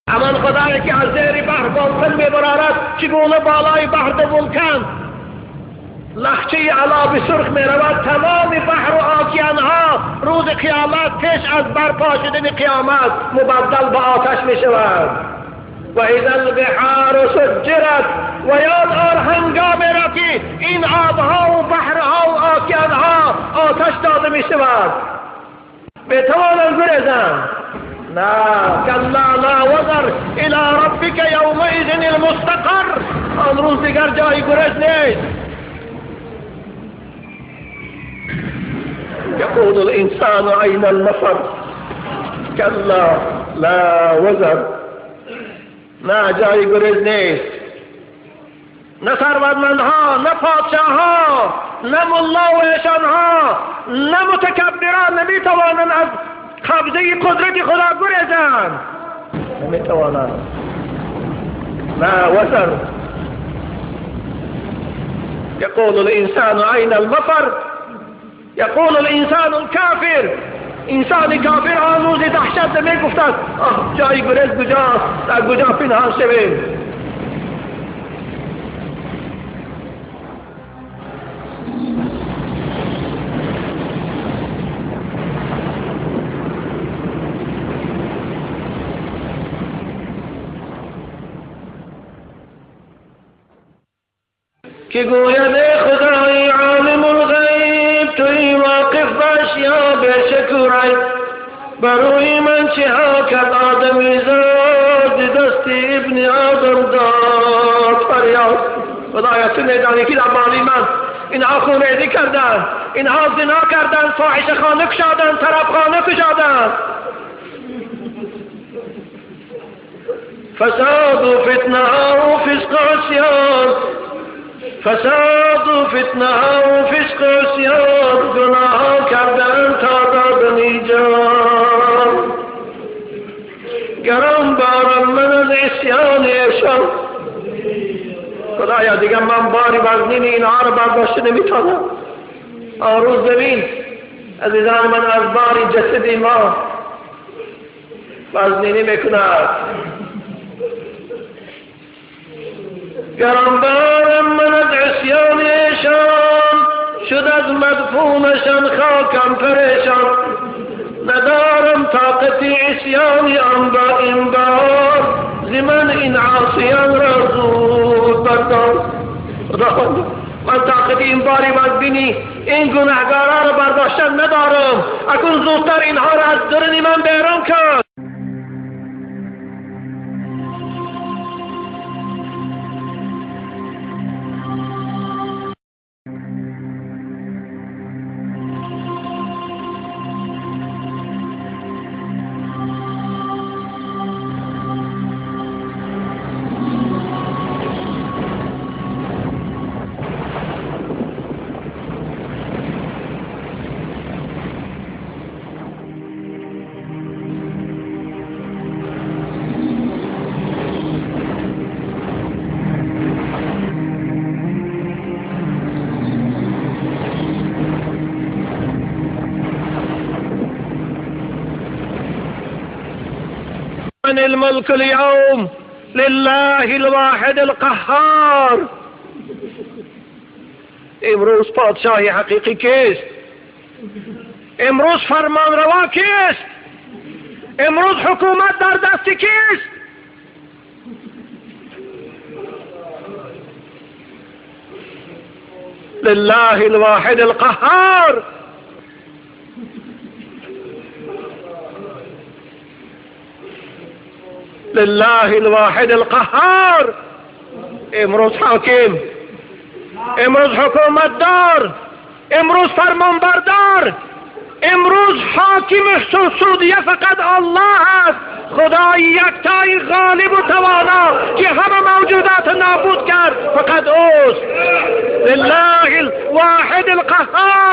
همان خدایی که از زیر بحر بالکن میبرارد، چگونه بالای بحر دو ولکن لخچه علا سرخ میرود، تمام بحر و آکیانها روز قیامت پیش از برپا شدن قیامت مبدل به آتش میشود. و اذا البحار سجرت، و یاد آر هنگام را که این آبها و بحرها و آکیانها آتش داده میشود. میتوانند گریزند؟ نه. کلا لا وزر الی ربک یومئذ المستقر. آن روز دیگر جای گریز نیست. یقول الانسان این المفر، کلا لا وزر. نه جای گریز نیست. نه ثروتمندها، نه پادشاهها، نه ملا و ایشانها، نه متکبران نمیتوانند از قبضه قدرت خدا گریزند. نمیتوانند. لا وزر. یقول الانسان این المفر، یقول الانسان الکافر. انسان کافر آن روز دهشت میگفتند آه جای گریز کجاست، در کجا پنهان شویم. که گوید خدای عالم الغیب، توی واقف باش یا بیشک و ریب. بروی من چه ها کرد آدمی زاد، دست ابن آدم داد فریاد. خدایا تو میدانی که در بالی من اینها خونریزی کردند، اینها زنا کردند، فاحشه خانه کشادند، طرف خانه کشادند. فساد و فتنه و فسق عصیان، فساد و فتنه و فسق عصیان، گناه کردن تا دادن جان. گران بارم من از عصیان ایشان. خدایا دیگه من باری وزنین اینها رو برداشته نمیتونم. آن روز ببین عزیزان من، از باری جسد ما وزنینی میکند. گران بارم من از عصیان ایشان، شد از مدفونشان خاکم پریشان. ندارم طاقت عصیان آن با این بار، ز من این عاصیان را زود بردار. خداوند من طاقت این باری وزبینی این گناهگارا را برداشتن ندارم، اکنون زودتر اینها را از درون من بیرون کن. الملك اليوم لله الواحد القهار. امروز پادشاه حقیقی کیست؟ امروز فرمانروا کیست؟ امروز حکومت در دست کیست؟ لله الواحد القهار. لله الواحد القهار. امروز حاکم، امروز حکومت دار، امروز فرمانبردار، امروز حاکم سعودیه فقط الله است، خدای یکتای غالب و توانا که همه موجودات نابود کرد فقط اوست. لله الواحد القهار.